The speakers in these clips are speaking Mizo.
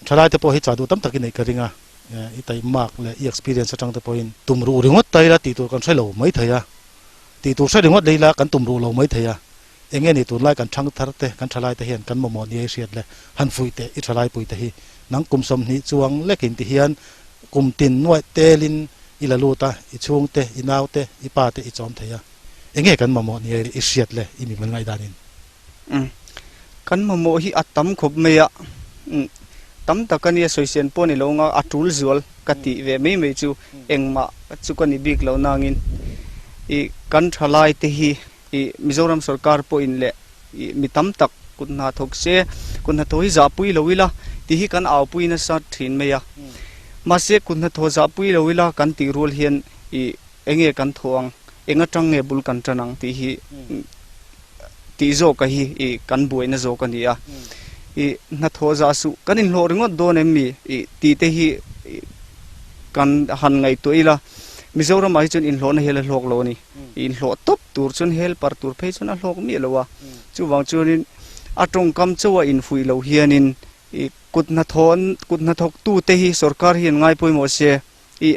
Thalai te pawh hi chah duh tam tak i neih ka ring a, i taihmak leh i experience atang te pawhin tum ruh ringawt ta ila tih tur kan hre lo mai thei a, tih tur hre ringawt leh ila kan tum ruh lo mai thei a, eng nge ni tunlai kan thang thar te, kan thalai te hian kan mamawh nia i hriat le, han fuih teh i thalai pui te hi nang kum 20 chuang lekin ti hian kum tin nuaih telin i la lut a, i chhung te, i nau te, i pa te i chawm thei a, eng nge kan mamawh nia i hriat le i mimal ngaihdanin? Umm kan mamawh hi a tam khawp mai a, umm tam tak a nia sawisên pawh a ni lo anga a tul zual ka tih ve mai mai chu engmah chu ka ni bik lo nangin ih kan thalai te hi ih Mizoram sorkar pawhin leh ih mi tam tak kut hna thawk se kut hnathawh hi zahpui lo ila tih hi kan aupui nasa thin mai a, mahse kut hnathawh zahpui lo ila kan tih rual hian ih Enge kan thaw ang, eng atang nge bul kan tan ang tih hi tih zawk a hi i kan buaina zawk a ni a. I hnathawh zah suh kan inhlawh ringawt dawn em mi i tih te hi kan han ngaihtuah ila Mizoramah hi chuan inhlawhna hi a la hlawk lo a ni. I inhlawh tawp tur chuan helper tur phei chuan a hlawk miah lo a. Chuvang chuanin a tawngkam chauha infuih loh hianin i kut hnathawh kut hnathawktute hi sorkar hian ngai pawimawh se I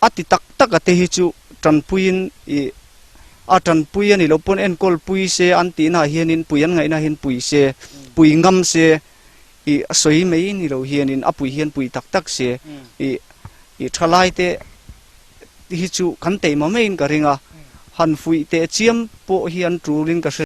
a ti tak tak a te hi chu tanpuiin i a tanpui a ni lo pawn enkawl pui se an tihna ah hianin pui an ngaihna hian pui se pui ngam se i a sawi mai ni lo hianin a pui hian pui tak tak se i i thalai te hi chu kan teihma maiin ka ring a han fuih teh chiam pawh hi an tulin ka hre.